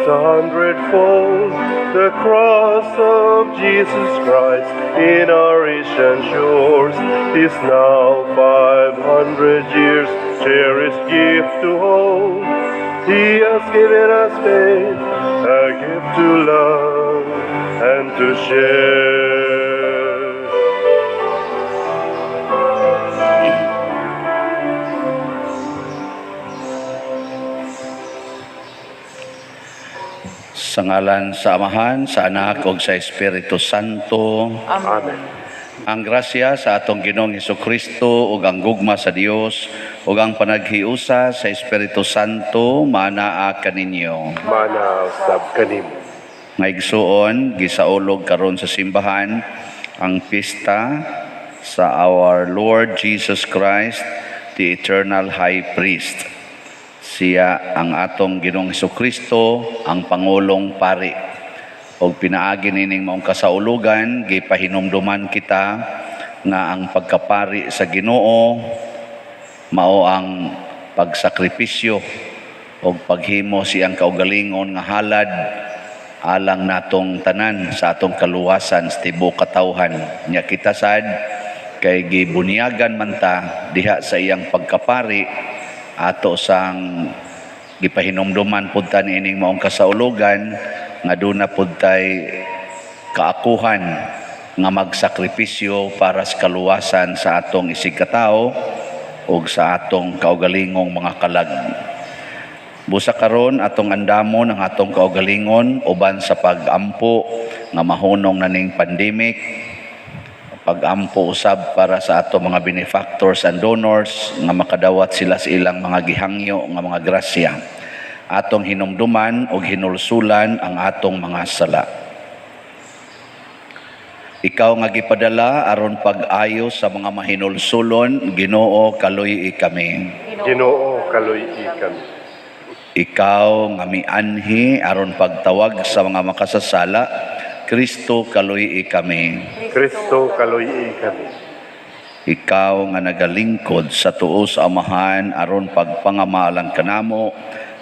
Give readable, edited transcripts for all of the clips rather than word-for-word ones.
a hundredfold. The cross of Jesus Christ in our Asian shores is now 500 years, cherished gift to hold. He has given us faith, a gift to love and to share. Sa ngalan sa Amahan, sa Anak ug sa Espiritu Santo. Amen. Ang grasya sa atong Ginoong Kristo ug ang gugma sa Dios ug ang panaghiusa sa Espiritu Santo manaa kaninyo. Mana usab kanimo. Nga igsuon, gisaulog karon sa simbahan ang pista sa our Lord Jesus Christ, the eternal High Priest. Siya ang atong Ginoong Kristo, ang pangulong pari. Og pinaagi nining maong kasaulugan, gipahinumduman kita nga ang pagkapari sa Ginoo mao ang pagsakripisyo og paghimo siyang kaugalingon nga halad alang natong tanan sa atong kaluwasan sa tibuok katawhan. Nya kita sad kay gibunyagan man ta diha sa iyang pagkapari, ato sang gipahinumduman pud ta niining maong kasaulugan nga duna pud tay kaakuhan nga magsakripisyo para sa kaluwasan sa atong isigkatao ug sa atong kaugalingong mga kalag. Busa karon atong andamon ang atong kaugalingon uban sa pag-ampo nga mahunong na ning pandemic, pag-ampo usab para sa atong mga benefactors and donors nga makadawat sila sa ilang mga gihangyo nga mga grasya. Atong hinumduman ug hinulsulan ang atong mga sala. Ikaw nga gipadala aron pag-ayo sa mga mahinulsulon, Ginoo, kaluy-i kami. Ginoo, kaluy-i kami. Ikaw nga mianhi aron pagtawag sa mga makasasala, Kristo, kaluy-i kami. Kristo, kaluy-i kami. Ikaw nga nagalingkod sa tuo sa Amahan aron pagpangamalang kanamo,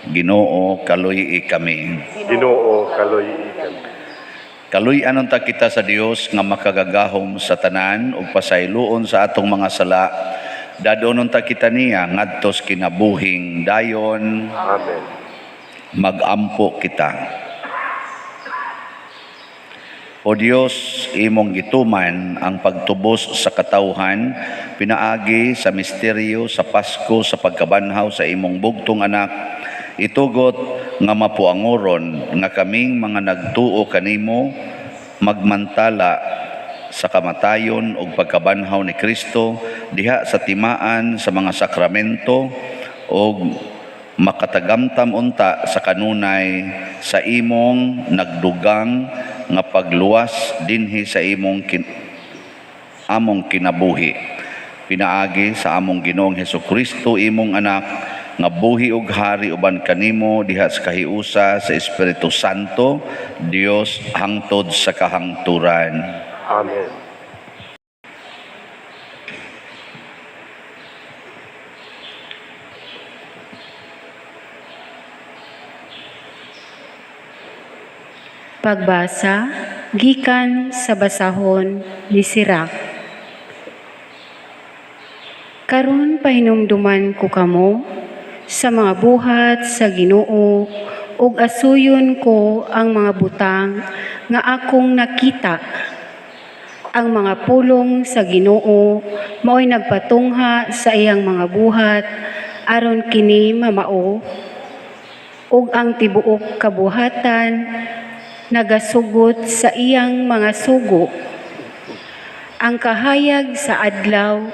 Ginoo, kaluy-i kami. Ginoo, kaluy-i kami. Kaluy-an unta kita sa Dios nga makagagahom sa tanan ug pasayloon sa atong mga sala. Dad-on unta kita niya ngadto sa kinabuhing dayon. Amen. Magampo kita. O Dios, imong gituman ang pagtubos sa katawhan pinaagi sa misteryo sa Pasko sa pagkabanhaw sa imong bugtong anak. Itugot nga mapuangoron nga kaming mga nagtuo kanimo magmantala sa kamatayon ug pagkabanhaw ni Kristo diha sa timaan sa mga sakramento ug makatagamtam unta sa kanunay sa imong nagdugang nga pagluwas dinhi sa imong among kinabuhi, pinaagi sa among Ginoong Hesukristo, imong anak, nga buhi ug hari uban kanimo diha sa kahiusa sa Espiritu Santo, Dios, hangtod sa kahangturan. Amen. Pagbasa gikan sa basahon ni Sirach. Karon pahinumduman ko kamo sa mga buhat sa Ginoo ug asuyon ko ang mga butang nga akong nakita. Ang mga pulong sa Ginoo mao'y nagpatungha sa iyang mga buhat aron kini mamao, ug ang tibuok kabuhatan nagasugot sa iyang mga sugo. Ang kahayag sa adlaw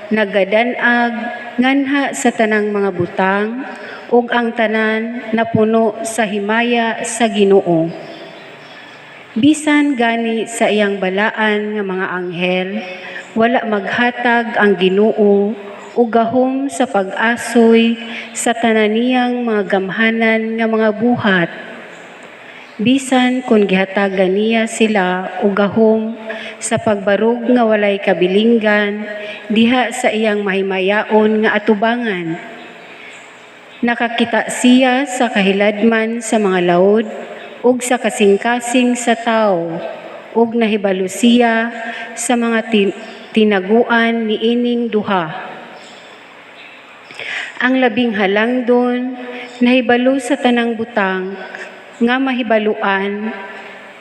nagadan-ag nganha sa tanang mga butang, ug ang tanan napuno sa himaya sa Ginoo. Bisan gani sa iyang balaan nga mga anghel, wala maghatag ang Ginoo og gahom sa pag-asoy sa tanan niyang mga gamhanan nga mga buhat. Bisan kung gihatagan niya sila og gahom sa pagbarog nga walay kabilinggan diha sa iyang mahimayaon nga atubangan. Nakakita siya sa kahiladman sa mga laod ug sa kasing-kasing sa tawo ug nahibalo siya sa mga tinaguan niining duha. Ang Labing Halangdon nahibalo sa tanang butang nga mahibaluan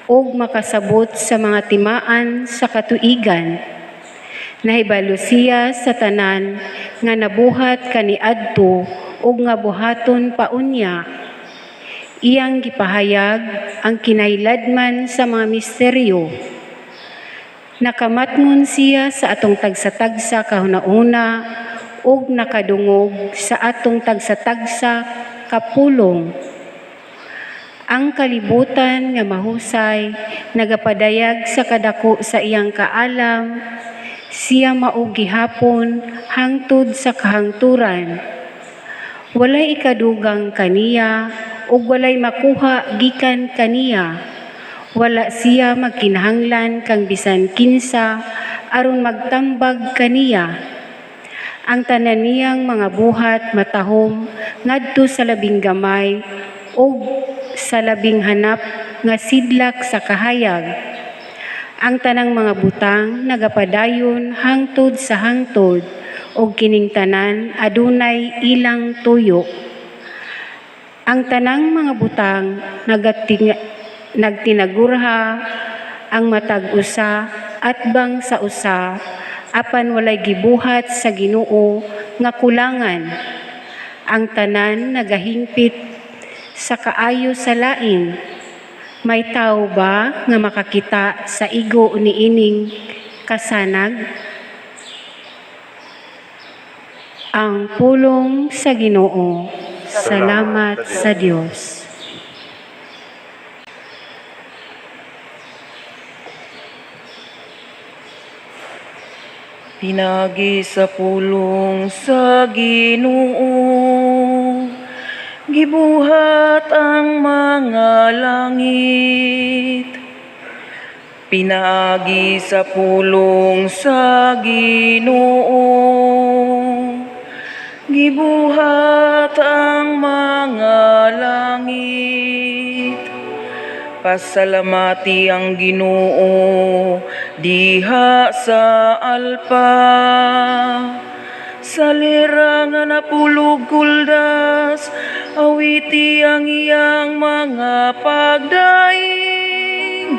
ug makasabot sa mga timaan sa katuigan. Nahibalo siya sa tanan nga nabuhat kaniadto ug nga buhaton pa unya. Iyang gipahayag ang kinahiladman sa mga misteryo. Nakamatngon siya sa atong tagsa-tagsa kahuna-huna ug nakadungog sa atong tagsa-tagsa kapulong. Ang kalibutan nga mahusay nagapadayag sa kadako sa iyang kaalam. Siya mao gihapon hangtod sa kahangturan. Walay ikadugang kaniya ug walay makuha gikan kaniya. Wala siya magkinahanglan kang bisan kinsa aron magtambag kaniya. Ang tanan niyang mga buhat matahom ngadto sa labing gamay ug sa labing hanap nga sidlak sa kahayag. Ang tanang mga butang nagapadayon hangtod sa hangtod ug kining tanan adunay ilang tuyo. Ang tanang mga butang nagtinagurha ang matag usa atbang sa usa, apan walay gibuhat sa Ginoo nga kulangan. Ang tanan nagahingpit sa kaayo sa lain. May tawo ba nga makakita sa igo niining kasanag? Ang pulong sa Ginoo. Salamat sa Dios. Pinagi sa pulong sa Ginoo, gibuhat ang mga langit. Pinaagi sa pulong sa Ginoo, gibuhat ang mga langit. Pasalamati ang Ginoo diha sa alpa. Sa lira nga napulog kuldas, awiti ang iyang mga pagdaig.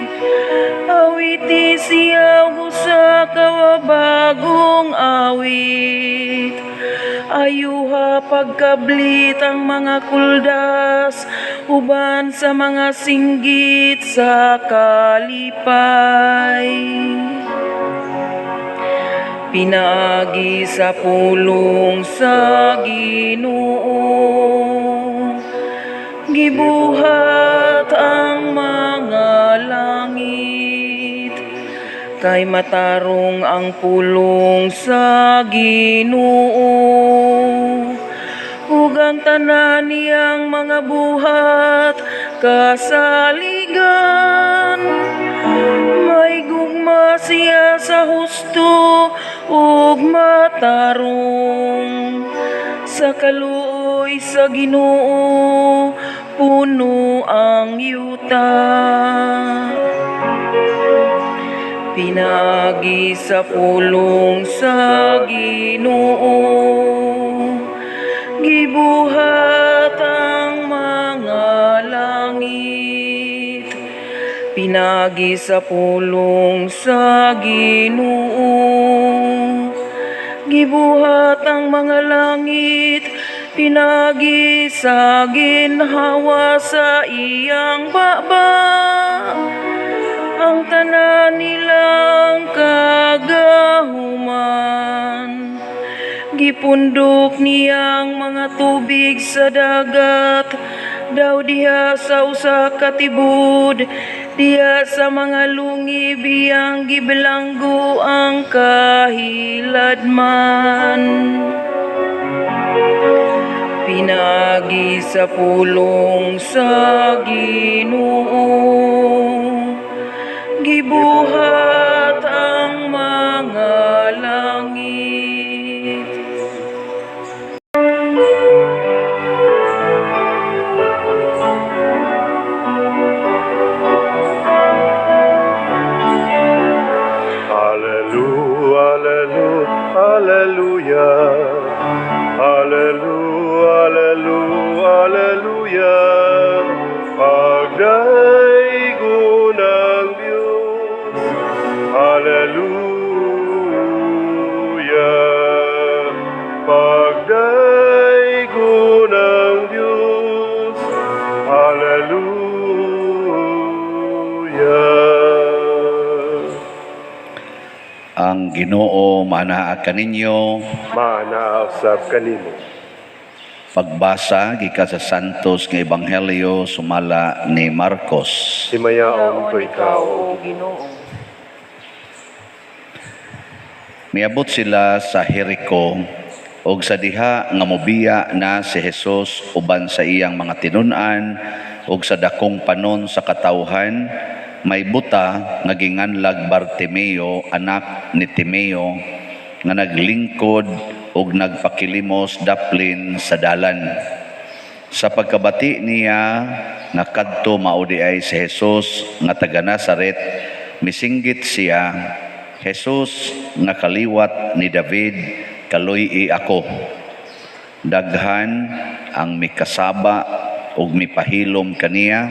Awiti siya og usa ka bagong awit. Ayuha pagkablit ang mga kuldas, uban sa mga singgit sa kalipay. Pinaagi sa pulong sa Ginoo, gibuhat ang mga langit. Kay matarong ang pulong sa Ginoo, ug ang tanan niyang mga buhat kasaligan. May gugma siya sa husto ug matarong. Sa kaluoy sa Ginoo puno ang yuta. Pinaagi sa pulong sa Ginoo, gibuhat ang mga langit. Pinaagi sa pulong sa Ginoo, gibuhat ang mga langit. Pinaagi sa ginhawa sa iyang baba, ang tanan nilang kagahuman. Gipundok niyang mga tubig sa dagat, daw diha sa usa ka tibod, diha sa mga lungib iyang gibilanggo ang kahiladman. Pinaagi sa pulong sa Ginoo, gibuhat ang mga langit. Pagdaygon ang Diyos. Hallelujah. Pagdaygon ang Diyos. Hallelujah. Ang Ginoo maanaa kaninyo. Maanaa usab kanimo. Pagbasa gikan sa Santos nga Ebanghelyo sumala ni Marcos. Himayaon ko ikaw, O Ginoo. Miabot sila sa Jericho ug sa diha nga mobiya na si Jesus uban sa iyang mga tinun-an ug sa dakong panon sa katawhan, may buta nga ginganlag Bartimeo, anak ni Timeo, nga naglingkod ug nagpakilimos daplin sa dalan. Sa pagkabati niya nga kadto mao diay si Jesus nga taga Nazaret, misinggit siya, "Jesus nga kaliwat ni David, kaluy-i ako." Daghan ang mikasaba ug mipahilom kaniya,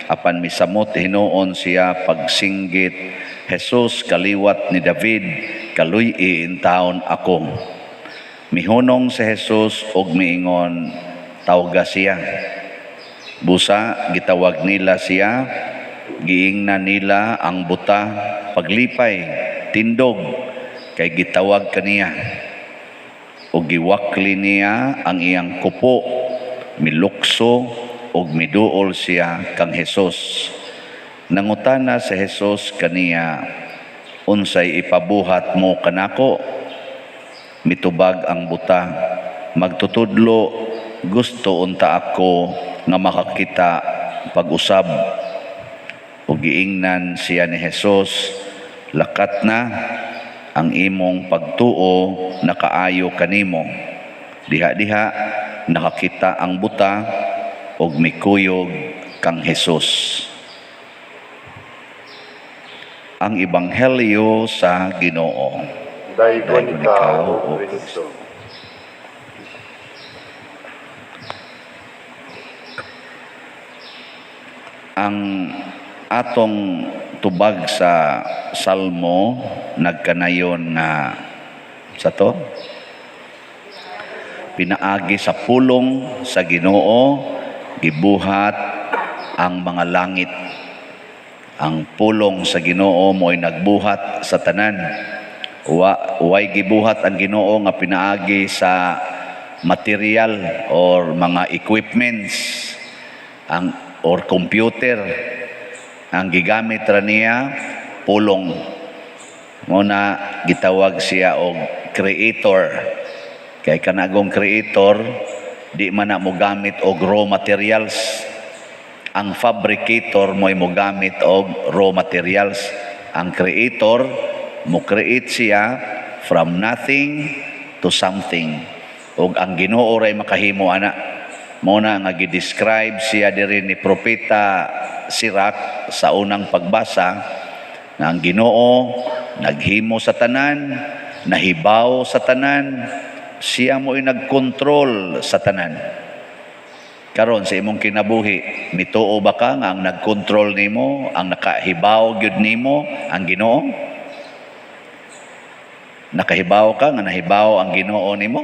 apan misamot hinuon siya pagsinggit, "Jesus, kaliwat ni David, kaluy-i intawon ako." Mihunong si Jesus ug miingon, "Tawga siya." Busa gitawag nila siya, giingnan nila ang buta, "Paglipay, tindog, kay gitawag kaniya." Ug giwakli niya ang iyang kupo, milukso ug miduol siya kang Jesus. Nangutana si Jesus kaniya, "Unsay ipabuhat mo kanako?" Mitubag ang buta, "Magtutudlo, gusto unta ako nga makakita pag-usab." Ug giingnan siya ni Jesus, "Lakat na, ang imong pagtuo nakaayo kanimo." Diha-diha nakakita ang buta ug mikuyog kang Jesus. Ang Ebanghelyo sa Ginoo. Daygon ikaw, O Kristo. Ang atong tubag sa Salmo nagkanayon nga sa to pinaagi sa pulong sa Ginoo gibuhat ang mga langit. Ang pulong sa Ginoo mo'y nagbuhat sa tanan. Way gibuhat ang Ginoo nga pinaagi sa material or mga equipments ang or computer. Ang gigamit ra niya pulong. Mo na gitawag siya og creator. Kay kanagong creator di man na mogamit og raw materials. Ang fabricator mo'y mogamit og raw materials. Ang creator mo create siya from nothing to something. Og ang Ginoo ray makahimo ana. Mo na nga gi-describe siya diri ni Propeta Sirach sa unang pagbasa nga ang Ginoo naghimo sa tanan, nahibaw sa tanan, siya mo'y nagkontrol sa tanan. Karon sa imong kinabuhi, mituo ba ka nga ang nagkontrol nimo, ang nakahibaw gyud nimo ang Ginoo? Nakahibaw ka nga nahibaw ang Ginoo nimo?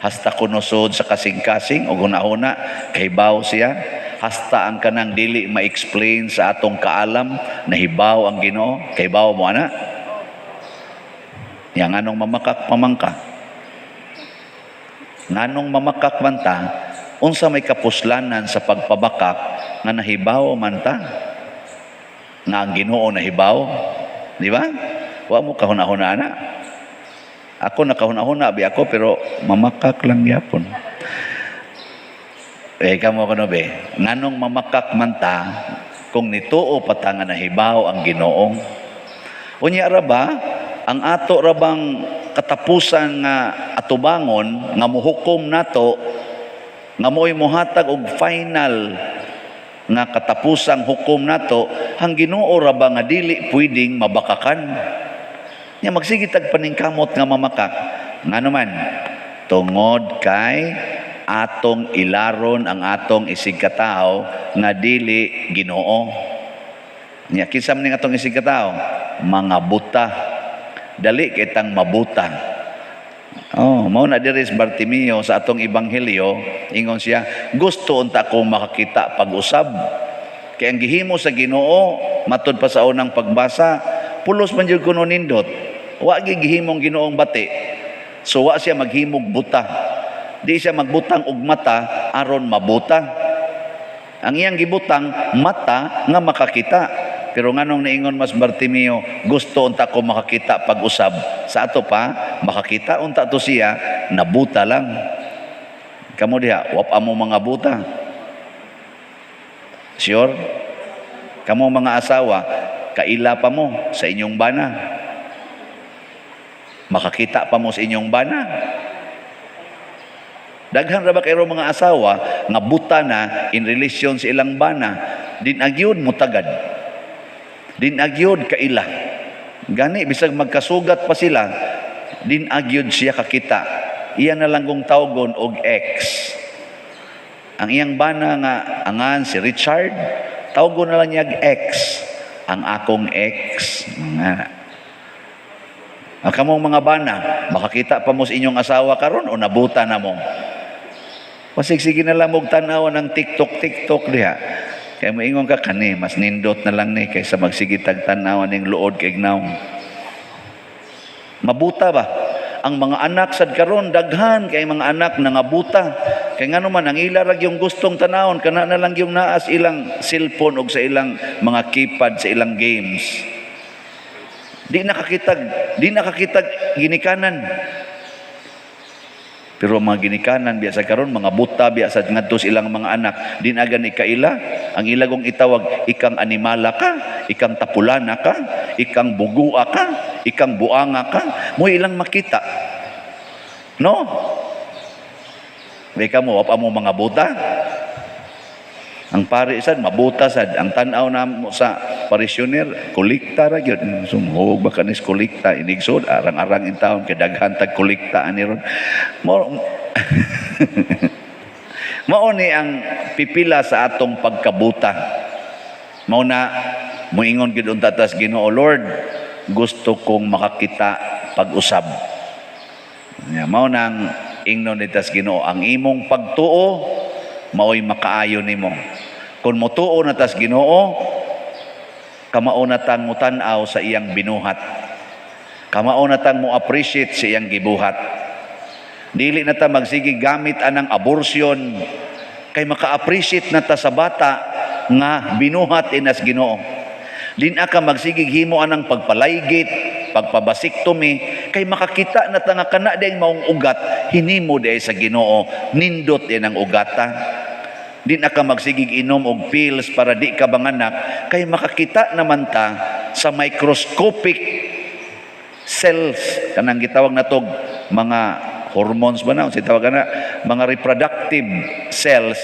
Hasta kunusod sa kasing-kasing o hunahuna, kahibaw siya. Hasta ang kanang dili ma-explain sa atong kaalam, nahibaw ang Ginoo. Kahibaw mo ana? Yang anong mamakak pamangka? Nganong mamakak man ta, unsa may kapuslanan sa pagpabakak nga nahibaw man ta? Nga ang Ginoo nahibaw? Di ba? Wa mo kahuna-huna ana. Ako nakahuna-huna bi ako pero mamakak lang gyapon. Kamo kuno be, nganong mamakak man ta kung nituo pa ta nga nahibaw ang Ginoo? Unya ra ba ang ato ra bang katapusan nga atubangon nga mohukom nato nga mo'y mohatag og final nga katapusang hukom nato, ang Ginoo ra ba nga dili pwedeng mabakakan? Nya magsige tag paningkamot nga mamakak. Ngano man, tungod kay Atong ilaron ang atong isigkatao nga dili Ginoo. Nya kinsa man ning atong isigkatao? Mga buta. Dali kitang mabuta. Oh, mao na diri si Bartimeo sa atong ebanghelyo, ingon siya, "Gusto unta kong makakita pag-usab." Kay ang gihimo sa Ginoo, matud pa sa unang pagbasa, pulos man jud kuno nindot. Wa gyud gihimong Ginoong bati. So wa siya maghimog buta. Di siya magbutang og mata aron mabuta. Ang iyang gibutang, mata nga makakita. Pero nganong niingon mas Bartimeo, "Gusto unta ko makakita pag-usab"? Sa ato pa, makakita unta to siya, nabuta lang. Kamo diha, wa pa mo mga buta. Sure? Kamo mga asawa, kaila pa mo sa inyong bana. Makakita pa mo sa inyong bana. Daghan ra ba kayo mga asawa nga buta na in relation sa ilang bana? Din agyod mo tagad. Din agyod kaila. Gani bisag magkasugat pa sila, din agyod siya kakita. Iya na lang kung tawgon og ex. Ang iyang bana nga angan si Richard, tawgon na lang niya og ex. Ang akong ex. Nga. Ang kamong mga bana, makakita pa mo sa inyong asawa karon o nabuta na mo? Pasig sige na lang og tan-aw ng TikTok TikTok diha. Kaya moingon ka, "Kani mas nindot na lang ni kaysa magsige tag tan-aw ning luod kay nawong." Mabuta ba? Ang mga anak sad karon, daghan kay mga anak nangabuta. Kay ngano man, ang ila ra yung gustong tanawon, kana na lang yung naas ilang cellphone og sa ilang mga keypad sa ilang games. Di nakakitag ginikanan. Pero mga ginikanan biya sa karon, mga buta biya sa ngadto sa ilang mga anak, di na gani kaila. Ang ilagong itawag, "Ikang animala ka, ikang tapulana ka, ikang bugua ka, ikang buanga ka," mo ilang makita. No? May kamo, wa pa mo mga buta. Ang pari sad mabuta sad ang tan-aw namo sa parishioner, kolekta ra gyud. Sumhog ba kanis kolekta inigsod, arang-arang in taon kay daghan tag kolekta ani ron. Mo mao ni ang pipila sa atong pagkabuta. Mao na moingon gyud unta tas Ginoo, "Lord, gusto kong makakita pag-usab." Nya mao nang ingnon ni tas Ginoo, "Ang imong pagtuo maoy makaayo nimo." Kung motuo na tas Ginoo, kamao na tang mutan-aw sa iyang binuhat. Kamao na tang mo appreciate sa iyang gibuhat. Dili na ta magsige gamit anang abortion kay maka-appreciate na ta sa bata nga binuhat inas Ginoo. Di na ka magsige himo anang pagpalaygit, pagpa-vasectomy kay makakita na ta nga kana ding maong ugat hinimo di sa Ginoo, nindot din ang ugata. Di na ka magsigig inom og pills para di ka manganak kay makakita naman ta sa microscopic cells kanang gitawag natog mga hormones ba na si tawag na mga reproductive cells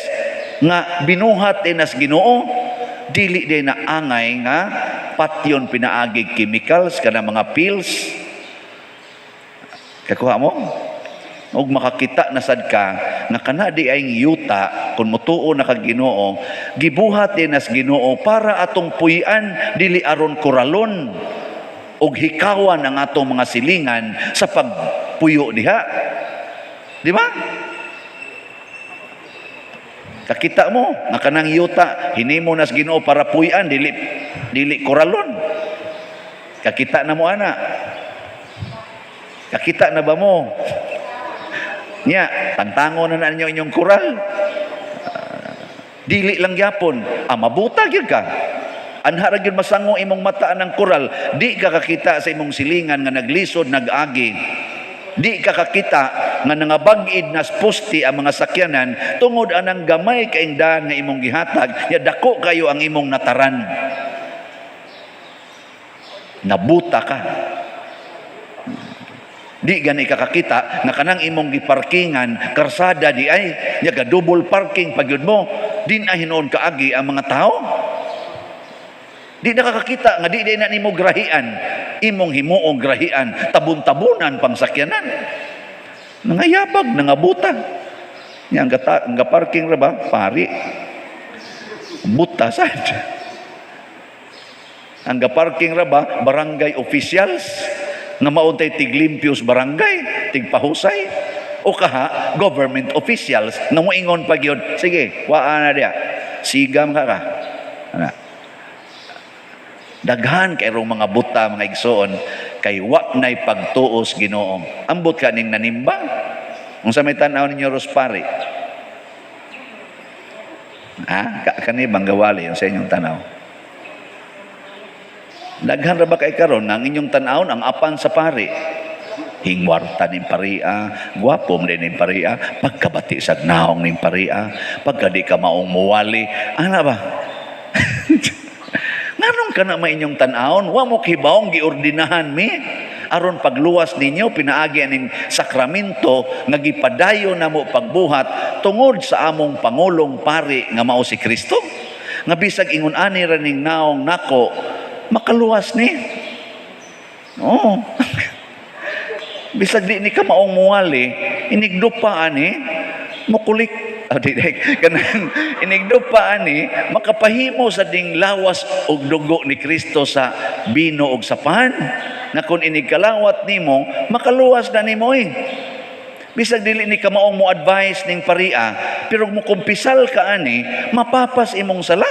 nga binuhat inas Ginoo, dili din na angay nga patyon pinaagig chemicals kana mga pills. Kakuha mo ug makakita na sad ka nga kana di ay yuta, kung motuo na kag Ginoo, gibuhat din nas Ginoo para atong puy-an, dili aron koralon ug hikawan ang atong mga silingan sa pagpuyo diha, di ba? Kakita mo nga kanang yuta hinimo nas Ginoo para puy-an, dili dili koralon. Kakita na mo ana? Kakita na ba mo? Nya, tangtango na na ninyo inyong koral. Dili lang gyapon. Ah, mabuta gyud ka. Anha ra gyud masango imong mata ng koral. Di ka kakita sa imong silingan nga naglisod nag-agi. Di ka kakita nga nangabag-id nas poste ang mga sakyanan tungod anang gamay kaing daan nga imong gihatag, ya dako kayo ang imong nataran. Nabuta ka. Di gani ka kakita nga kanang imong giparkingan karsada di ay nya ga double parking pa gyud mo, di na hinuon kaagi ang mga tao. Di na kakakita nga di na nimo grahian, imong himuong grahian, tabon-tabunan pang sakyanan. Nangayabag, nangabuta. Nya ang parking ra ba pari. Buta sad. Ang parking ra ba barangay officials nga mauntay tiglimpyos barangay, tigpahusay, o kaha government officials nga moingon pa gyud, "Sige, waa na diya. Sigam ka ka." Ana. Daghan kay rong mga buta, mga igsoon, kay wa nay pagtuos Ginoo. Ambot ka ning nanimba. Unsa may tan-aw ninyo ros pari? Ha? Kani bang gawali sa inyong tanaw? Daghan ra ba kay karon nga ang inyong tan-awon ang apan sa pari? Hingwarta ning paria, gwapo man ning paria, pagkabati sa naong ning paria, pagka di ka maong muwali, ana ba? Nganong kana may inyong tan-awon? Wa mo kibawong giordinahan mi aron pagluwas ninyo pinaagi aning sakramento nga gipadayon namo pagbuhat tungod sa among pangulong pari nga mao si Kristo, nga bisag ingon ani ra ning naong nako, makaluwas ni. Oo. Bisag di ni ka maong muwali, inigdupa ani, mukulik. Oh, di, di, kanang inigdupa ani, makapahimo sa ding lawas og dugo ni Kristo sa bino og sa pan. Na kung inigkalawat nimo, makaluwas na nimo eh. Bisag dili ni ka maong mo advice ning paria, pero mo kumpisal ka ani, mapapas imong sala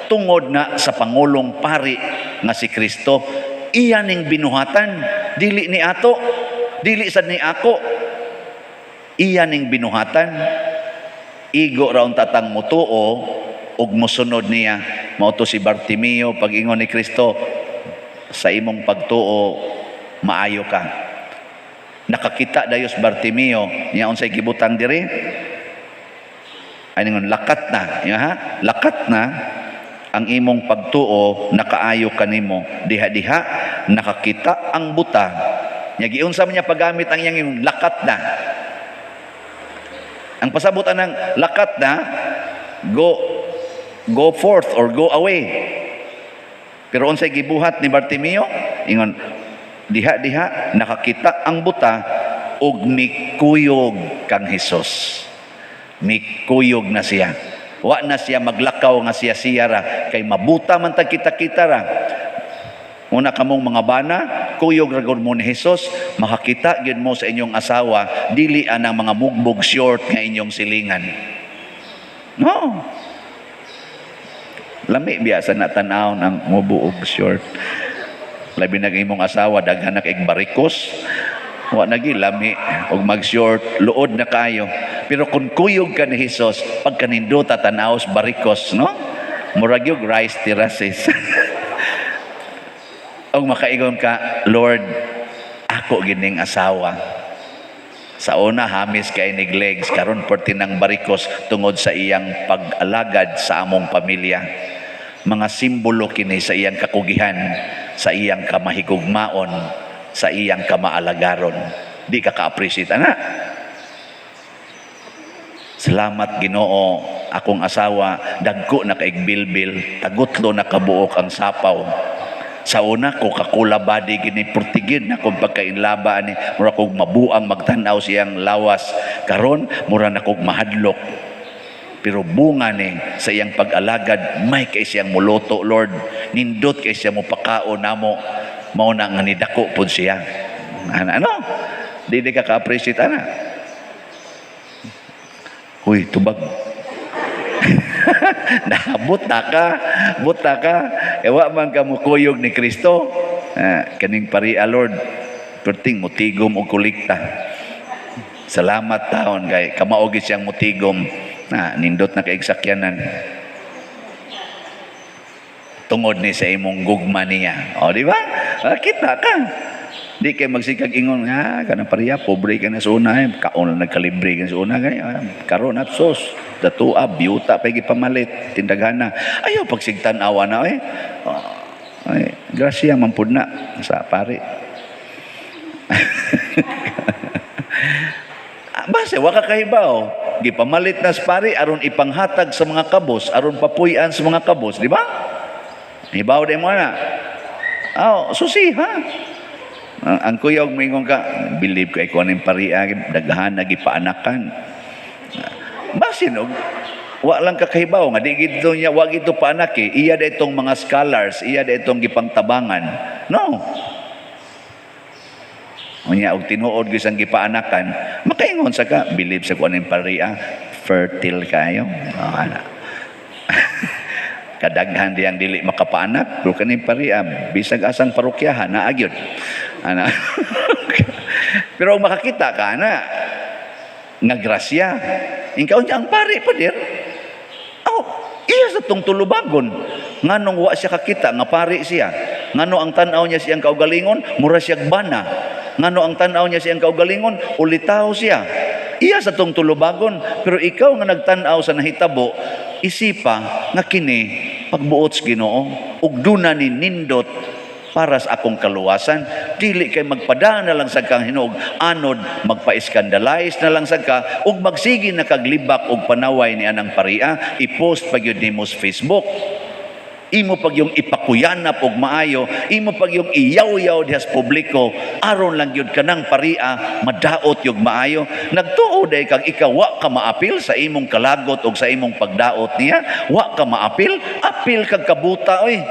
tungod na sa pangulong pari nga si Kristo. Iya ning binuhatan, dili ni ato, dili sad ni ako. Iya ning binuhatan. Igo ra unta tang mutuo ug mosunod niya. Mao to si Bartimeo, pag-ingon ni Kristo, "Sa imong pagtuo maayo ka." Nakakita dayos Bartimeo niya. Unsay gibutang diri? Ay, ningon, "Lakat na." Ya, ha? "Lakat na, ang imong pagtuo nakaayo kanimo." Diha-diha nakakita ang buta nya. Giunsa man niya paggamit ang iyang yung "lakat na"? Ang pasabot anang "lakat na", go, go forth or go away. Pero unsay gibuhat ni Bartimeo? Ingon, diha-diha nakakita ang buta ug mikuyog kang Hesus. Mikuyog na siya. Wa na siya maglakaw nga siya siya ra, kay mabuta man tag kita-kita ra. Una kamong mga bana, kuyog ra gud mo ni Hesus, makakita gyud mo sa inyong asawa, dili anang mga mugbog short nga inyong silingan. No. Lami biya sa natanaw ng mubo og short. Labi na imong asawa daghan na kay barikos. Wa nagi lami og mag-short, luod na kayo. Pero kung kuyog ka ni Hesus, pagkanindota tan-aws barikos, no? Murag yung rice terraces. Og makaigon ka, "Lord, ako gining asawa. Sa una, hamis kay nig legs, karon perti ng barikos tungod sa iyang pag-alagad sa among pamilya." Mga simbolo kini sa iyang kakugihan, sa iyang kamahigugmaon, sa iyang kamaalagaron. Di ka ka-appreciate, ana. Salamat, Ginoo, akong asawa dagko na kaig bilbil, tagutlo na kabuok ang sapaw. Sa una ko Coca-Cola body gini, portigid na kung pagkainlaba ani, mura kog mabuang magtan-aw siyang lawas. Karon mura na kog mahadlok. Pero bunga ni sa iyang pag-alagad, may kay siyang muluto, Lord. Nindot kay siya mo pakaon namo. Mao na nga nidako pud siya. Ano? Ano? Di di ka ka-appreciate ana. Uy, tubag. Nabot na ka, buta ka. Ewa man ka mukuyog ni Kristo. Ah, kaning paria, Lord, perting mutigom og kolekta. Salamat taon kay kamao gid siyang mutigom. Na nindot na kay sakyanan. Tungod ni sa imong gugma niya. O, di ba? Ah, kita ka. Di kay magsikag ingon, ha, kanang pariya, pobre ka na sa una, eh. Kaon na nagkalibre ka sa una, gani, ah, karon at sos, datua, biyuta, pa pamalit, tindaghana. Ayaw pagsigtan awa na, eh. Oh, ay, grasya, mampud na, sa pare. Ah, base, waka kahibaw. Gipamalit na sa pare, aron ipanghatag sa mga kabos, aron papuy-an sa mga kabos, di ba? Hibaw di mo na. Oh, susi, ha? Ang kuyog moingon ka, "Believe ko ikaw ning paria, daghan na gipaanakan." Basin og wa lang kakahibaw nga di gito niya, wa gito paanak eh. Iya da itong mga scholars, iya da itong gipangtabangan. No. Unya og tinuod gyud sang gipaanakan, makaingon sa ka, believe sa kuan ning pariya, fertile kayo. Oh, ana. Kadaghan diyang dili makapaanak, pero kaning pariya bisag asang parokyahan naa gyud. Ana. Pero kung makakita ka ana nga grasya, ikaw niya ang pari pader. Oh, iya sa tong tulubagon. Nganong wa siya kakita nga pari siya? Ngano ang tan-aw niya siyang kaugalingon, mura siya bana. Ngano ang tan-aw niya siyang kaugalingon, ulitaw siya. Iya sa tong tulubagon, pero ikaw nga nagtan-aw sa nahitabo, isipa nga kini pagbuot sa Ginoo ug duna ni nindot para sa akong kaluwasan. Dili kay magpadaan na lang sa kang hinuog anod, magpa-scandalize na lang sa ka ug magsige na kaglibak og panaway ni anang paria, i-post pa gyud nimo sa Facebook, imo pag yung ipakuyanap og maayo, imo pag yung iyaw-yaw diha sa publiko, aron lang gyud kanang paria madaot yung maayo. Nagtuo day kag ikaw wa ka maapil sa imong kalagot og sa imong pagdaot niya, wa ka maapil, apil kag kabuta oy.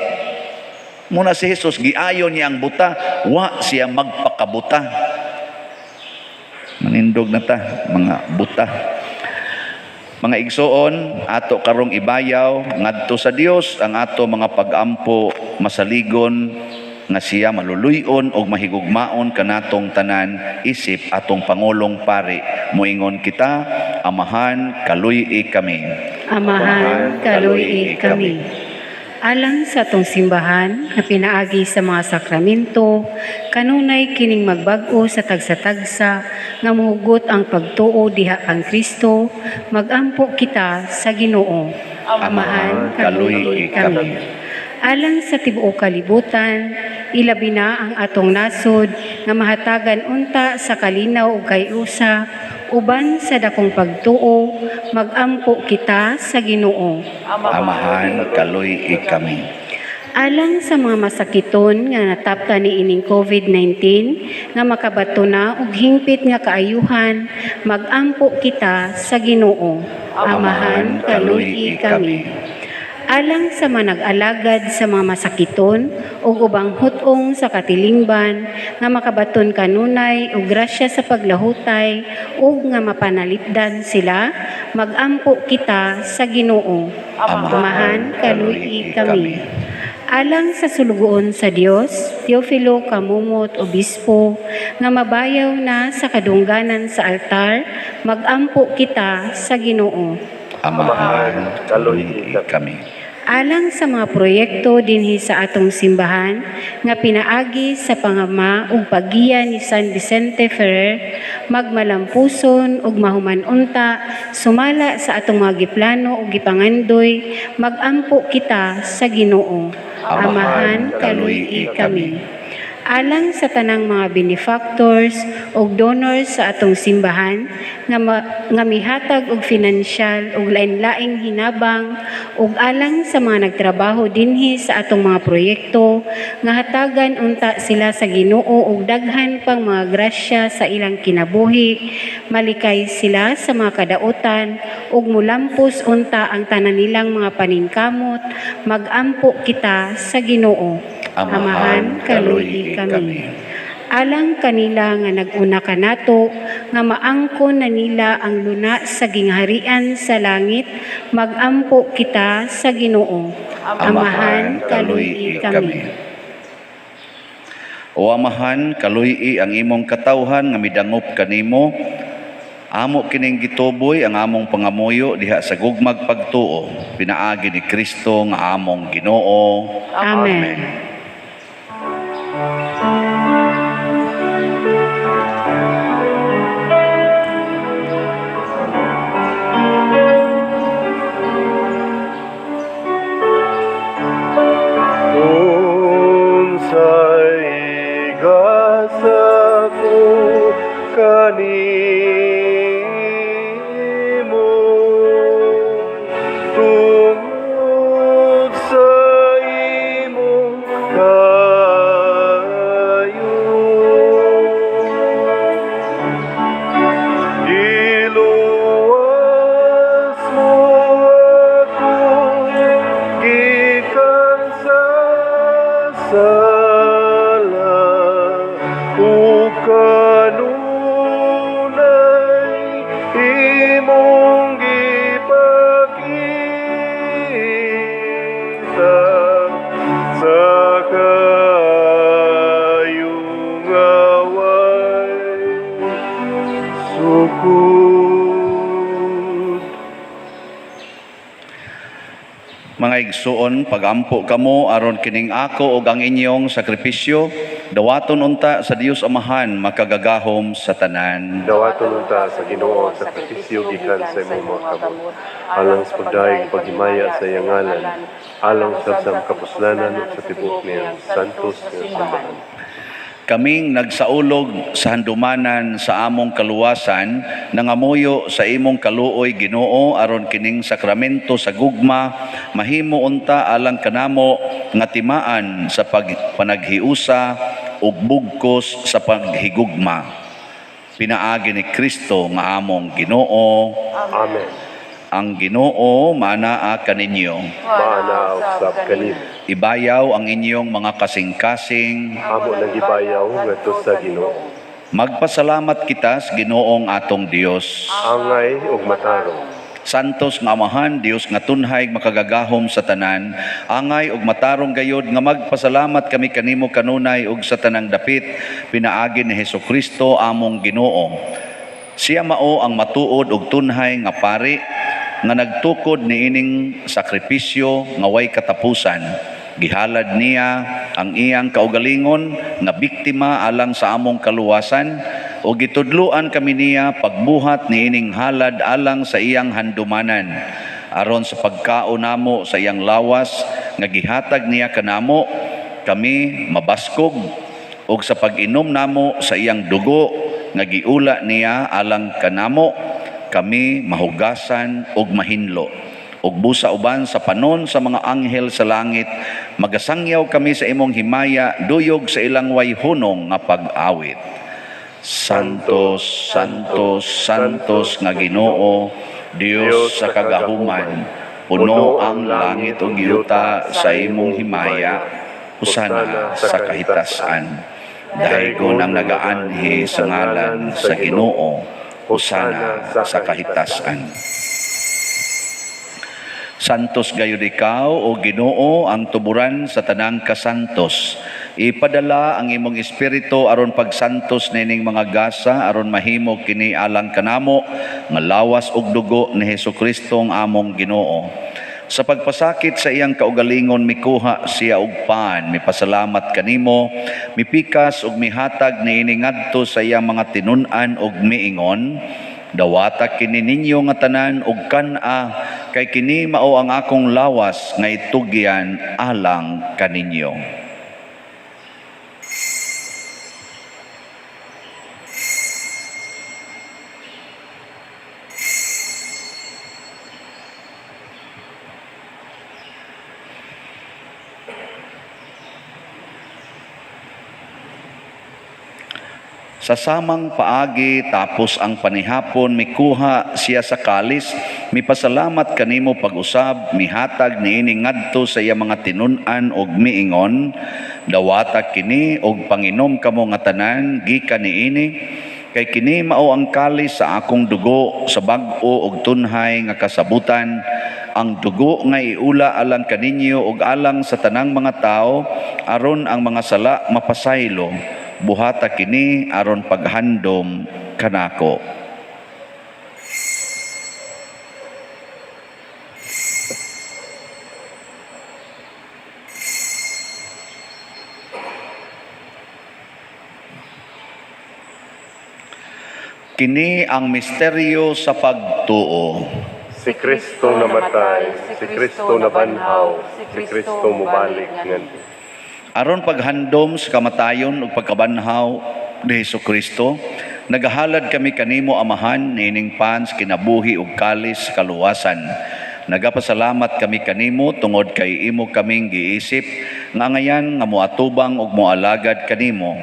Muna si Jesus giayon niya ang buta, wa siya magpakabuta. Manindog na ta mga buta. Mga igsoon, ato karong ibayaw ngadto sa Dios ang ato mga pag-ampo, masaligon nga siya maluluy-on og mahigugmaon kanatong tanan isip atong pangulong pari. Moingon kita, Amahan, kaluy-i kami. Amahan, kaluy-i kami. Alang sa atong simbahan nga pinaagi sa mga sakramento, kanunay kining magbag-o sa tagsa-tagsa nga muhugot ang pagtuo diha kang Kristo, magampo kita sa Ginoo. Amahan, kaluy-i kami. Alang sa tibuok kalibutan, ilabi na ang atong nasod nga mahatagan unta sa kalinaw ug kayusa uban sa dakong pagtuo, magampo kita sa Ginoo. Amahan, kaluy-i kami. Alang sa mga masakiton nga natapta ni ining COVID-19 nga makabato na og hingpit nga kaayuhan, magampo kita sa Ginoo. Amahan, kaluy-i kami. Alang sa mga nag-alagad sa mga masakiton ug ubang hut-ong sa katilingban nga makabaton kanunay og grasya sa paglahutay ug nga mapanalipdan sila, magampo kita sa Ginoo. Amahan, kaluy-i kami. Alang sa sulugoon sa Dios, Teofilo Camomot Obispo, nga mabayaw na sa kadungganan sa altar, magampo kita sa Ginoo. Amahan, kaluy-i kami. Alang sa mga proyekto dinhi sa atong simbahan nga pinaagi sa pangama ug paggiya ni San Vicente Ferrer, magmalampuson ug mahuman-unta sumala sa atong mga giplano ug gipangandoy, magampo kita sa Ginoo. Amahan, kaluy-i kami. Alang sa tanang mga benefactors ug donors sa atong simbahan nga, nga mihatag og finansyal ug lain-laing hinabang ug alang sa mga nagtrabaho dinhi sa atong mga proyekto nga hatagan unta sila sa Ginoo og daghan pang mga grasya sa ilang kinabuhi, malikay sila sa mga kadautan ug mulampos unta ang tanan nilang mga paningkamot, magampo kita sa Ginoo. Amahan, kaluy-i kami. Alang kanila nga nag-una kanato nga maangkon na nila ang luna sa gingharian sa langit, magampo kita sa Ginoo. Amahan, kaluy-i kami. O Amahan, kaluy-i ang imong katawhan nga midangop kanimo. Amo kining gituboy ang among pangamuyo diha sa gugmag pagtuo, pinaagi ni Kristo nga among Ginoo. Amen. Unsay gasa ko kanimo tungod sa imong kaayo? sala ug kanunay imong gipakita sa kaayo nga way sukod. Mga igsuon, pagampo kamo aron kining ako ug ang inyong sakripisyo dawaton unta sa Dios Amahan makagagahom sa tanan. Dawaton unta sa Ginoo ang sakripisyo gikan sa imong mga kamot, alang sa pagdayeg paghimaya sa iyang ngalan, alang sab sa kapuslanan ug sa tibuok niyang santos nga simbahan. Kaming nagsaulog sa handumanan sa among kaluwasan, nangamuyo sa imong kaluoy Ginoo aron kining sakramento sa gugma mahimo unta alang kanamo nga timaan sa pagpanaghiusa ug bugkos sa paghigugma. Pinaagi ni Kristo nga among Ginoo. Amen. Ang Ginoo manaa kaninyo. Maanaa usab kanimo. Ibayaw ang inyong mga kasing-kasing. Amo nang gibayaw ngadto sa Ginoo. Magpasalamat kita sa Ginoong atong Dios. Angay ug matarong. Santos nga Amahan, Dios nga tunhay makagagahom sa tanan, angay ug matarong gayod nga magpasalamat kami kanimo kanunay ug sa tanang dapit, pinaagi ni Hesukristo among Ginoo. Siya mao ang matuod ug tunhay nga pari nga nagtukod niining sakripisyo nga way katapusan. Gihalad niya ang iyang kaugalingon nga biktima alang sa among kaluwasan o gitudluan kami niya pagbuhat niining halad alang sa iyang handumanan. Aron sa pagkaon namo sa iyang lawas nga gihatag niya kanamo, kami mabaskog, ug sa pag-inom namo sa iyang dugo nga giula niya alang kanamo, kami mahugasan ug mahinlo. Ug busa uban sa panon sa mga anghel sa langit, magasangyaw kami sa imong himaya, duyog sa ilang way hunong nga pag-awit. Santos, Santos, Santos nga Ginoo, Dios sa kagahuman, puno ang langit ug yuta sa imong himaya, hosana sa kahitasan. Daygon ang nagaanhi sa ngalan sa Ginoo, hosana sa kahitasan. Santos gayud ikaw, o Ginoo, ang tuburan sa tanang kasantos. Ipadala ang imong espiritu aron pagsantos nining mga gasa aron mahimo kini alang kanamo nga lawas ug dugo ni Hesukristo ang among Ginoo. Sa pagpasakit sa iyang kaugalingon mikuha siya og pan, mipasalamat kanimo, mipikas ug mihatag niini ngadto sa iyang mga tinun-an ug miingon, dawata kini ninyo nga tanan ug kan-a, kay kini mao ang akong lawas nga itugyan alang kaninyo. Sa samang paagi tapos ang panihapon, mikuha siya sa kalis, mipasalamat kanimo pag-usab, mihatag niini ngadto sa iya mga tinun-an og miingon, dawata kini og panginom kamo nga tanan gikan niini, kay kini mao ang kalis sa akong dugo sa bag-o og tunhay nga kasabutan, ang dugo nga iula alang kaninyo og alang sa tanang mga tao aron ang mga sala mapasaylo. Buhata kini aron paghandom kanako. Kini ang misteryo sa pagtuo. Si Kristo namatay, si Kristo nabanhaw, si Kristo mubalik ngadto. Aron paghandom sa kamatayon ug pagkabanhaw ni Hesukristo, nagahalad kami kanimo Amahan niining pans kinabuhi ug kalis sa kaluwasan. Nagapasalamat kami kanimo tungod kay imo kaming giisip nga ngayan nga moatubang ug moalagad kanimo.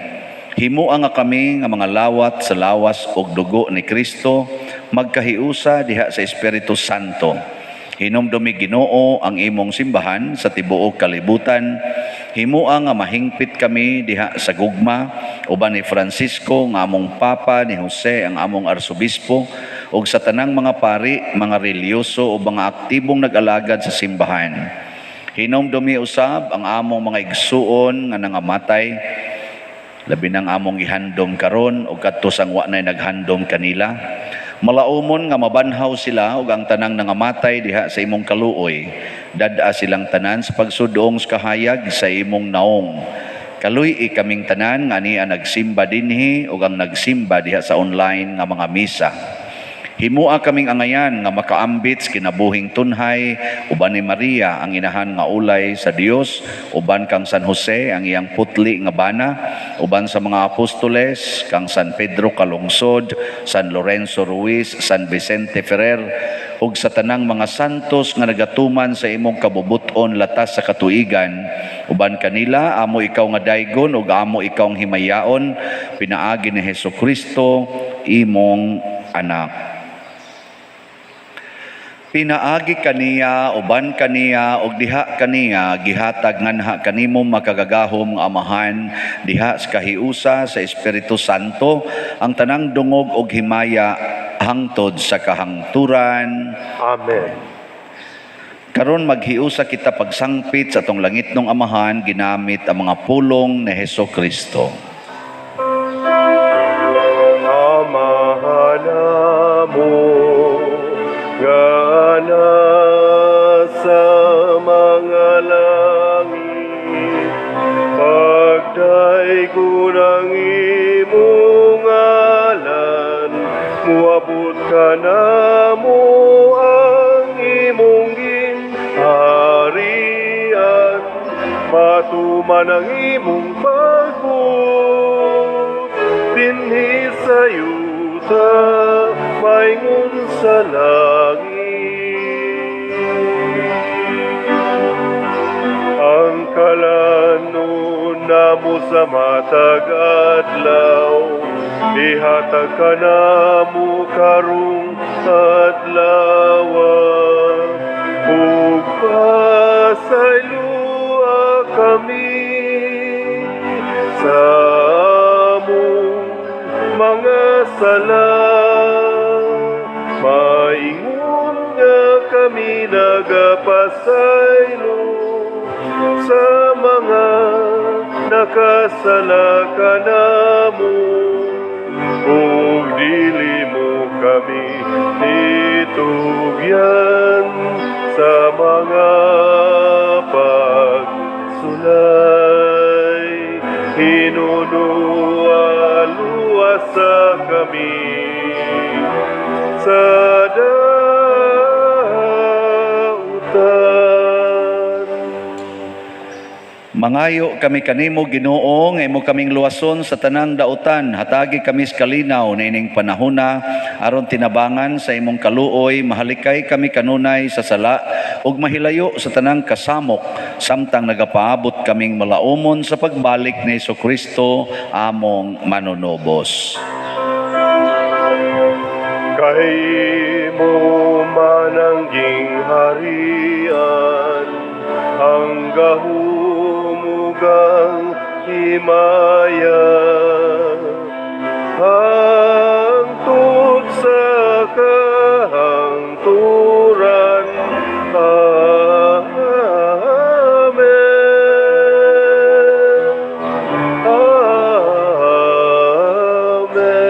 Himoa nga kami nga mga lawat sa lawas ug dugo ni Kristo, magkahiusa diha sa Espiritu Santo. Hinumdumi Ginoo ang imong simbahan sa tibuok kalibutan. Himua nga mahingpit kami diha sa gugma uban ni Francisco nga among Papa, ni Jose ang among Arsobispo, ug sa tanang mga pari, mga relihiyoso ug mga aktibong nag-alagad sa simbahan. Hinumdumi usab ang among mga igsuon nga nangamatay, labi nang among gihandom karon ug kadto sang wa nay naghandom kanila. Malaumon nga mabanhaw sila ug ang tanang nangamatay diha sa imong kaluoy. Dad-a silang tanan sa pagsudong sa kahayag sa imong naong. Kaluy-i kaming tanan nga ania nagsimba dinhi ug ang nagsimba diha sa online nga mga misa. Himua kaming angayan nga makaambit sa kinabuhing tunhay uban ni Maria ang inahan nga ulay sa Dios, uban kang San Jose ang iyang putli nga bana, uban sa mga apostoles kang San Pedro Calungsod, San Lorenzo Ruiz, San Vicente Ferrer, ug sa tanang mga santos nga nagatuman sa imong kabubut-on latas sa katuigan. Uban kanila amo ikaw nga daygon ug amo ikaw ang himayaon pinaagi ni Hesukristo imong anak. Pinaagi kaniya, uban kaniya, ug diha kaniya, gihatag nganha kanimo makagagahom nga Amahan, diha sa kahiusa sa Espiritu Santo, ang tanang dungog ug himaya hangtod sa kahangturan. Amen. Karon maghiusa kita pagsangpit sa atong langitnong Amahan ginamit ang mga pulong ni Hesus Kristo. Amahan namo nga nasa mga langit, pagdaygon ang imong ngalan, muabot kanamo ang imong gingharian, matuman ang imong pagbuot dinhi sa yuta maingon sa langit. Ang kalanon namo sa matag adlaw, ihatag kanamo karong adlaw, ug pasayloa kami sa among mga sala, maingon nga kami nagapasaylo sa mga nakasala kanamo, ug dili mo kami itugyan sa mga pagsulay. Hinunua luwasa kami sa dautan. Mangayo kami kanimo, Ginoo, nga imo kaming luwason sa tanang dautan. Hatagi kami sa kalinaw niining panahona aron tinabangan sa imong kaluoy mahalikay kami kanunay sa sala ug mahilayo sa tanang kasamok samtang nagapaabot kaming malaumon sa pagbalik ni Hesukristo among manunubos. Kay imo man ang gingharian, ang gahom ug ang himaya, hangtod sa kahangturan. Amen. Amen.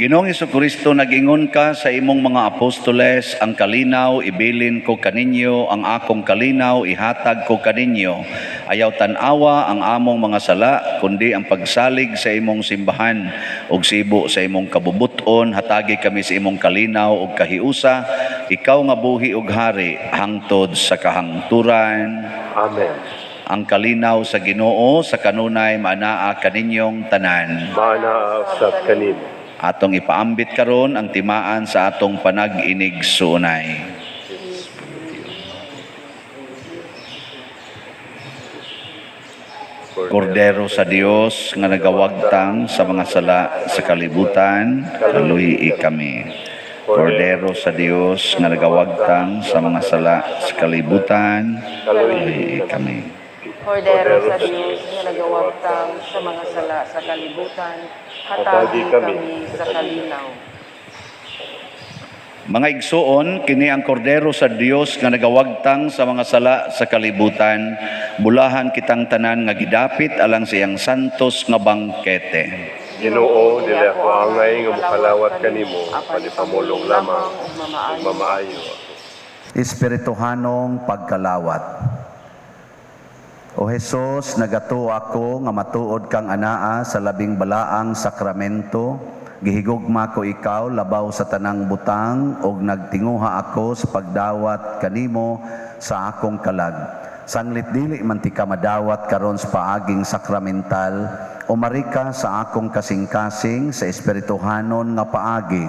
Ginoong Hesukristo, nag-ingon ka sa imong mga apostoles, ang kalinaw ibilin ko kaninyo, ang akong kalinaw ihatag ko kaninyo. Ayaw tan-awa ang among mga sala, kundi ang pagsalig sa imong simbahan ug sibo sa imong kabubuton, hatagi kami sa imong kalinaw ug kahiusa, ikaw nga buhi ug hari hangtod sa kahangturan. Amen. Ang kalinaw sa Ginoo sa kanunay maanaa kaninyong tanan. Maanaa sab kanimo. Atong ipaambit karon ang timaan sa atong panag-inig suunay. Kordero sa Dios nga nagawagtang sa mga sala sa kalibutan, kaluhi kami. Kordero sa Dios nga nagawagtang sa mga sala sa kalibutan, kaluoyi kami. Kordero sa Dios nga nagawagtang sa mga sala sa kalibutan, hatagi kami sa kalinaw. Mga igsuon, kini ang Kordero sa Dios nga nagawagtang sa mga sala sa kalibutan. Bulahan kitang tanan nga gidapit alang sa iyang santos nga bangkete. Ginoo, dili ako angay nga mokalawat kanimo, apan ipamulong lamang ug mamaayo ako. Espirituhanong pagkalawat. O Hesus, nagatuo ako nga matuod kang anaa sa labing balaang sakramento. Gihigugma ko ikaw labaw sa tanang butang ug nagtinguha ako sa pagdawat kanimo sa akong kalag. Sanglit dili man tika madawat karon sa paaging sakramental, umari ka sa akong kasing-kasing sa espirituhanon nga paagi.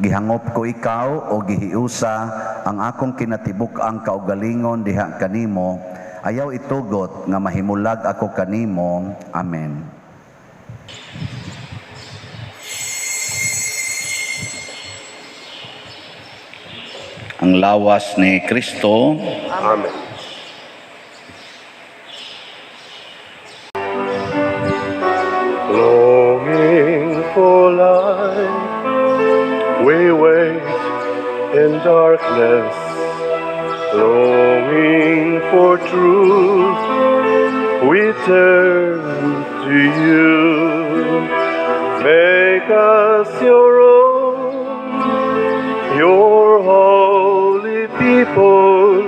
Gihangop ko ikaw o gihiusa ang akong kinatibuk-ang kaugalingon diha kanimo. Ayaw itugot nga mahimulag ako kanimo. Amen. Ang lawas ni Kristo. Amen. Longing for light, we wait in darkness. Longing for truth, we turn to you. Make us your own, your holy people,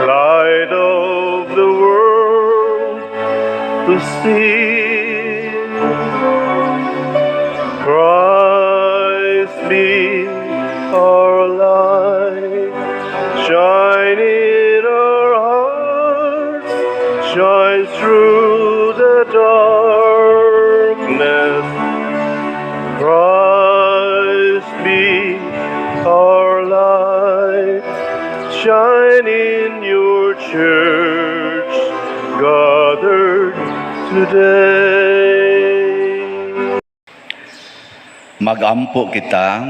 light of the world to see. Christ be our light, shine in our hearts, shine through the darkness. Christ be our light, shine in your church gathered today. Magampo kita.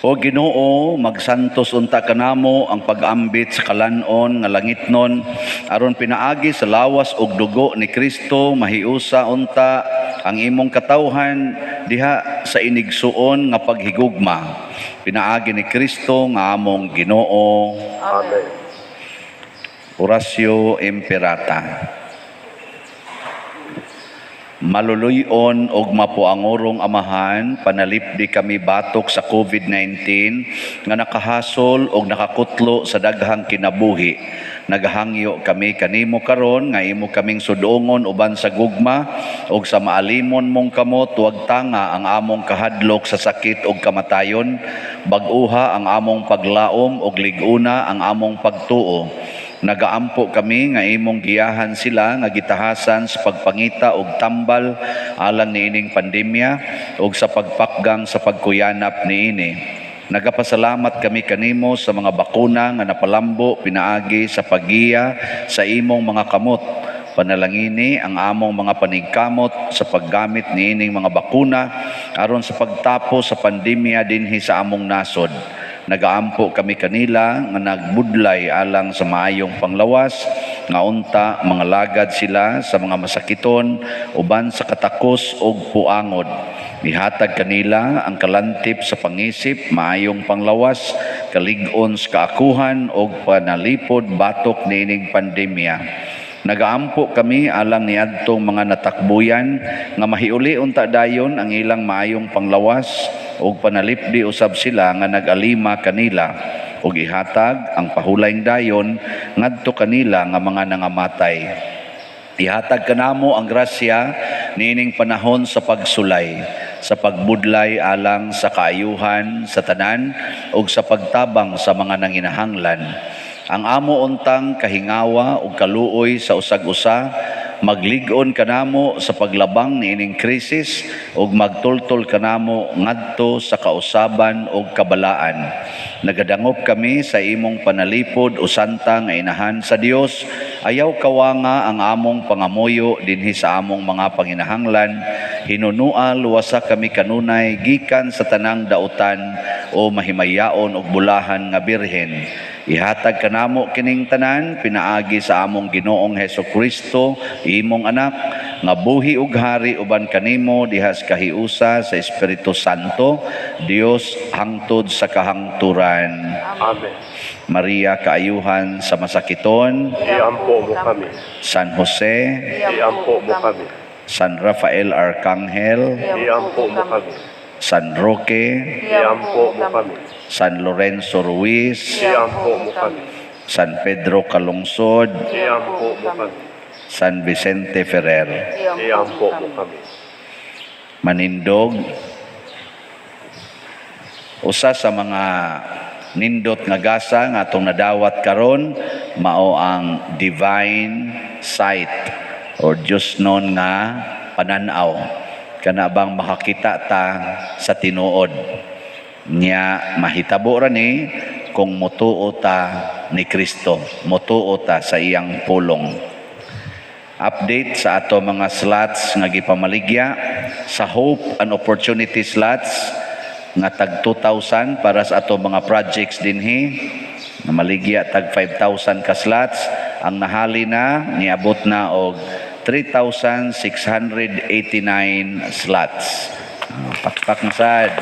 O Ginoo, magsantos unta kanamo ang pag-ambit sa kalan-on nga langitnon aron pinaagi sa lawas ug dugo ni Kristo mahiusa unta ang imong katawhan diha sa inigsuon nga paghigugma. Pinaagi ni Kristo nga among Ginoo. Amen. Oratio Imperata. Maluluyon og mapuangorong Amahan, panalipdi kami batok sa COVID-19 nga nakahasol og nakakutlo sa daghang kinabuhi. Nagahangyo kami kanimo karon nga imo kaming sudongon uban sa gugma og sa maalimon mong kamot, wag tanga ang among kahadlok sa sakit og kamatayon, bag-uha ang among paglaom og lig-una ang among pagtuo. Nagaampo kami nga imong giyahan sila nga gitahasan sa pagpangita og tambal alang niining pandemya og sa pagpakgang sa pagkuyanap niini. Nagapasalamat kami kanimo sa mga bakuna nga napalambo pinaagi sa paggiya sa imong mga kamot. Panalangini ang among mga panigkamot sa paggamit niining mga bakuna aron sa pagtapos sa pandemya dinhi sa among nasod. Nagaampo kami kanila nga nagbudlay alang sa maayong panglawas, nga unta mga lagad sila sa mga masakiton uban sa katakos og puangod. Ihatag kanila ang kalantip sa pangisip, maayong panglawas, kalig-on sa kaakuhan og panalipod batok niining pandemya. Nagaampo kami alang niadtong mga natakbuyan nga mahiuli unta dayon ang ilang maayong panglawas ug panalipdi usab sila nga nag-alima kanila ug ihatag ang pahulayng dayon ngadto kanila nga mga nangamatay. Ihatag kanamo ang grasya niining panahon sa pagsulay, sa pagbudlay alang sa kaayuhan sa tanan ug sa pagtabang sa mga nanginahanglan. Ang amo untang kahingawa ug kaluoy sa usag-usa, maglig-on kanamo sa paglabang niining krisis ug magtultol kanamo ngadto sa kausaban ug kabalaan. Nagadangop kami sa imong panalipod o santa nga inahan sa Dios. Ayaw kawanga ang among pangamuyo dinhi sa among mga panginahanglan. Hinunua, luwasa kami kanunay gikan sa tanang dautan, o mahimayaon ug bulahan nga Birhen. Ihatag kanamo kining tanan pinaagi sa among Ginoong Heso Kristo, imong Anak, nga buhi ug hari uban kanimo diha sa kahiusa sa Espiritu Santo, Dios, hangtod sa kahangturan. Amen. Maria, kaayuhan sa masakiton, Iampo mo kami. San Jose, Iampo mo kami. San Rafael Arcangel, Iampo mo kami. San Roque, Iampo mo kami. San Lorenzo Ruiz, Iampo mo kami. San Pedro Calungsod, Iampo mo kami. San Vicente Ferrer. Iampo mo kami. Manindog, usa sa mga nindot nga gasa nga atong nadawat karon mao ang divine sight or Diyosnon nga pananaw, kana bang makakita ta sa tinuod. Nya mahitabo ra ni kung motuo ta ni Kristo, motuo ta sa iyang pulong. Update sa ato mga slots nga gipamaligya: sa Hope and Opportunity slots nga tag 2,000 para sa ato mga projects dinhi, namaligya tag 5,000 ka slots. Ang nahali na, niabot na og 3,689 slots. Ah, pakpak na sad.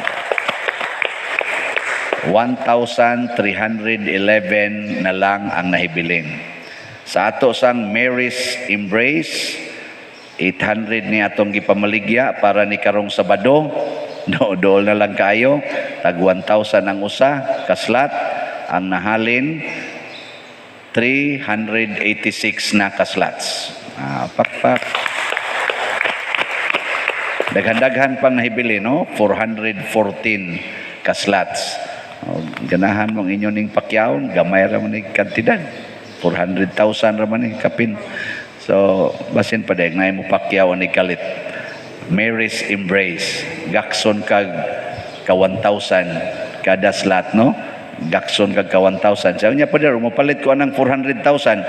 1,311 na lang ang nahibilin. Sa ato sang Mary's Embrace, 800 ni atong gipamaligya para ni karong Sabado. No, dool na lang kaayo. Tag 1,000 ang usa ka slot. Ang nahalin, 386 na ka slots. Ah, pakpak. Daghan-daghan pang nahibili, no? 414 ka slots. O, ganahan mong inyo ning pakyaon, gamay ra man ni kantidad. 400,000 ra man ni kapin. So, basin pa dayag naay mo pakyaw ani kalit. Mary's Embrace, gakson kag ka 1,000 kada slot, no? Gakson kag ka 1,000. Sabi niya pa mo palit ko anang 400,000.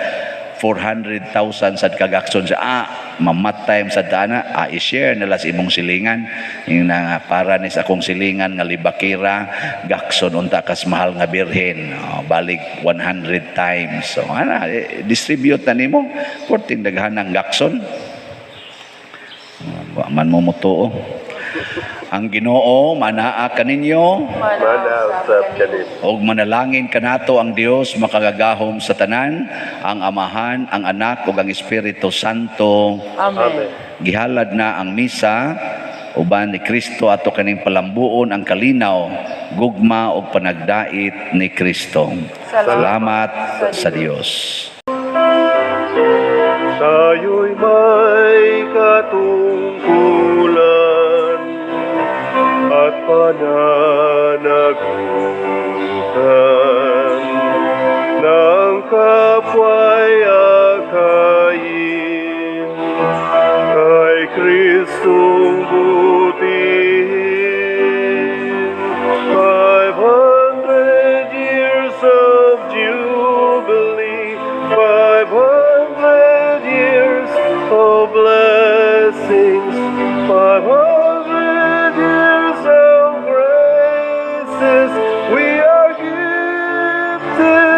400,000 sad kagakson sa mamatay sa dana, i-share nila sa imong silingan. Yung na para ni sa akong silingan nga Libakira, gakson unta kas Mahal nga Birhen. Oh, balik 100 times. So ana, distribute na nimo porting daghan ang gakson. Wa man mo mutuo. Ang Ginoo manaa kaninyo. Mana usab kanimo. Og manalangin kanato ang Dios makagagahom sa tanan, ang Amahan, ang Anak ug ang Espiritu Santo. Amen. Amen. Gihalad na ang misa uban ni Kristo. Ato kaning palambuon ang kalinaw, gugma ug panagdait ni Kristo. Salamat sa Dios. Tayo'y may katungkulan at pananagutan ng kapwa'y akayin kay Kristong butihin. 500 years of jubilee, 500 years of blessings, 500 years of graces, we are gifted.